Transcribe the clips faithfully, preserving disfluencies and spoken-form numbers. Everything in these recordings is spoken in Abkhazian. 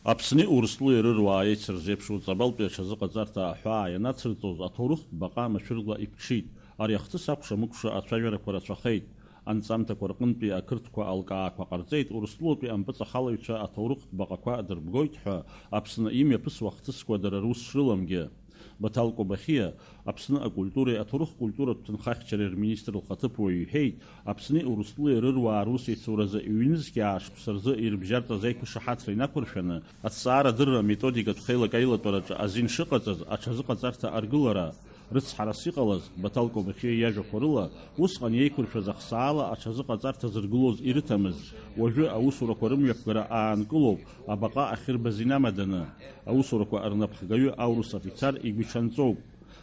Аԥсни Урыстәылеи рыруаа еицырзеиԥшу Ҵабалтәи аҽазыҟаҵарҭа аҳәаа ианацырҵоз, аҭоурыхтә баҟа машәырла иԥҽит. Ари ахҭыс акәша-мыкәша ацәажәарақәа рацәахеит. Анҵамҭақәа рҟынтәи ақырҭқәа алкаақәа ҟарҵеит, Урыстәылатәи ампыҵахалаҩцәа аҭоурыхтә баҟақәа дырбгоит ҳәа, Аԥсны имҩаԥысуа ахҭысқәа дара рус шрыламгьы. Баҭал Кобахиа, Аԥсны акультуреи аҭоурых-культуратә ҭынхахьчареи рминистр лхаҭыԥуаҩ иҳәеит, Аԥсни Урыстәылеи рыруаа русеицуразы ҩнызқьи аашықәса рзы ирыбжьарҵаз аиқәышаҳаҭра инақәыршәаны, аҭҵаарадырра аметодикатә хеилак аилатәараҿы азин шыҟаҵаз аҽазыҟаҵарҭа аргылара. Рыцҳарас иҟалаз, Баҭал Кобахиа иажәақәа рыла, усҟан иеиқәыршәаз ахсаала аҽазыҟаҵарҭа зыргылоз ирыҭамыз, уажәы аусурақәа рымҩаԥгара аанкылоуп, абаҟа ахьырбаз инамаданы. Аусурақәа рнапхгаҩы аурыс афицар игәиҽанҵоуп.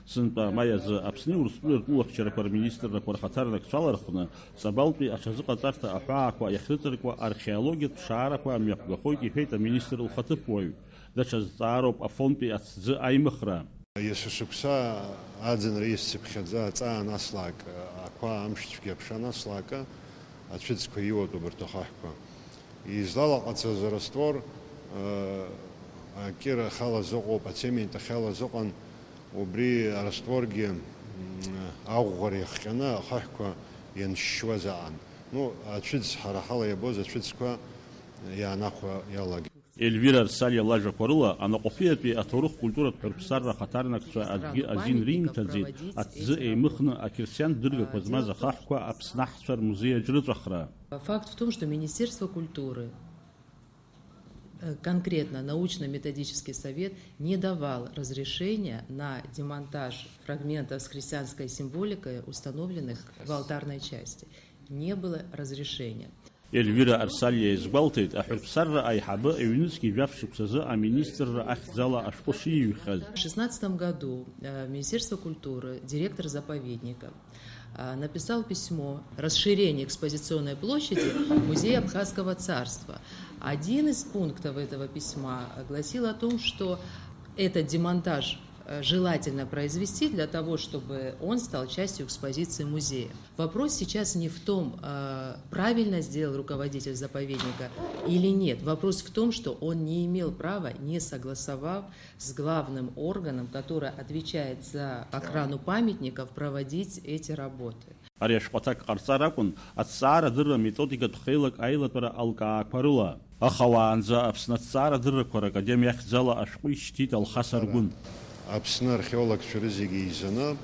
Сынтәа амаи азы Аԥсни Урыстәылеи ртәылахьчарақәа рминистррақәа рхаҭарнакцәа алархәны, Ҵабалтәи аҽазыҟаҵарҭа аҳәаақәа иахьрыҵаркуа археологиатә ԥшаарақәа мҩаԥгахоит, иҳәеит аминистр лхаҭыԥуаҩ. Даҽа зҵаароуп Афонтәи аҭӡы аимыхра. Есышықәса аӡынра исцыԥхьаӡа аҵаа анаслак, ақәа амшцәгьа аԥша анаслак, ацәыӡқәа иуатәуп абарҭ ахаҳәқәа. Излалаҟацаз араствор, акьыр ахьалаз ыҟоуп, ацемент ахьалаз ыҟан, убри арастворгьы, м, аӷәӷәара иахҟьаны ахаҳәқәа ианшьшьуаз аан. Ну, ацәыӡ, ҳара ҳала иабоз ацәыӡқәа иаанахәа иалагеит. Эльвира Арсалиа лажәақәа рыла, Анаҟәаԥиатәи аҭоурых-культуратә ҳәырԥсарра ахаҭарнакцәа аӡәгьы азин римҭаӡеит, аҭӡы еимыхны ақьырсиан дыргақәа змаз ахаҳәқәа Аԥсны аҳцәа рмузеи аҿы рыҵәахра. Факт в том, что Министерство культуры, э, конкретно научно-методический совет не давал разрешения на демонтаж фрагментов с христианской символикой, установленных в алтарной части. Не было разрешения. Эльвира Арсалиа иазгәалҭеит, аҳәырԥсарра аиҳабы ҩнызқьи жәаф шықәсазы аминистрра ахьӡала ашәҟәы шиҩхьаз. В шестнадцатом году, э, Министерство культуры, директор заповедника, э, написал письмо: «Расширение экспозиционной площади музея Абхазского царства». Один из пунктов этого письма гласил о том, что этот демонтаж, э, желательно произвести для того, чтобы он стал частью экспозиции музея. Вопрос сейчас не в том, э, правильно сделал руководитель заповедника или нет. Вопрос в том, что он не имел права, не согласовав с главным органом, который отвечает за охрану памятников, проводить эти работы. Ари ашәҟәы аҭак ҟарҵар акәын аҭҵаарадырра методикатә хеилак аилатәара алкаақәа рыла. Аха уаанӡа Аԥсны аҭҵаарадыррақәа ракадемиа ахьӡала ашәҟәы ишьҭит Алхас Аргәын. Аԥсны археологцәа рызегьы еизаны,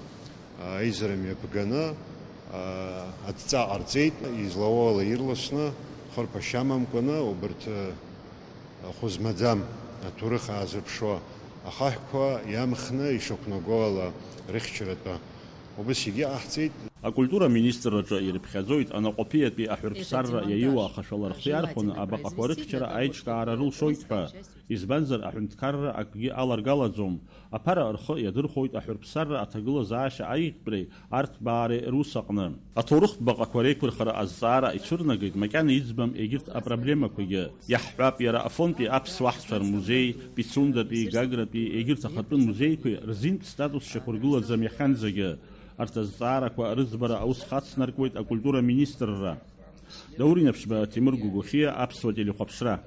аизара мҩаԥганы, а, адҵа ҟарҵеит, излауала ирласны, хырԥашьа амамкәаны, убарҭ, а, хәызмаӡам аҭоурых аазырԥшуа ахаҳәқәа иамхны ишақәнаго ала рыхьчаратәы убыс егьыҟаҳҵеит. Акультура аминистрраҿы ирыԥхьаӡоит анаҟәаԥиатәи аҳәырԥсарра иаиуа ахашәала рхы иархәаны абаҟақәа рыхьчара аиҿкаара рылшоит ҳәа, избанзар аҳәынҭқарра акгьы аларгалаӡом. Аԥара рхы иадырхәоит аҳәырԥсарра аҭагылазаашьа аиӷьтәреи арҭбаареи рус аҟны. Аҭоурыхтә баҟақәа реиқәырхара азҵаара ицәырнагеит макьана иӡбам егьырҭ апроблемақәагьы. Иаҳҳәап, иара Афонтәи аԥсуа ҳцәа рмузеи, Пицундатәи, Гагратәи егьырҭ ахатәы музеиқәеи рзинтә статус шьақәыргылаӡам иахьанӡагьы. Арҭ азҵаарақәа рыӡбара аус хацнаркуеит акультура министрра. Даур Инаԥшьба, Ҭемыр Гогохиа, Аԥсуа телехәаԥшра.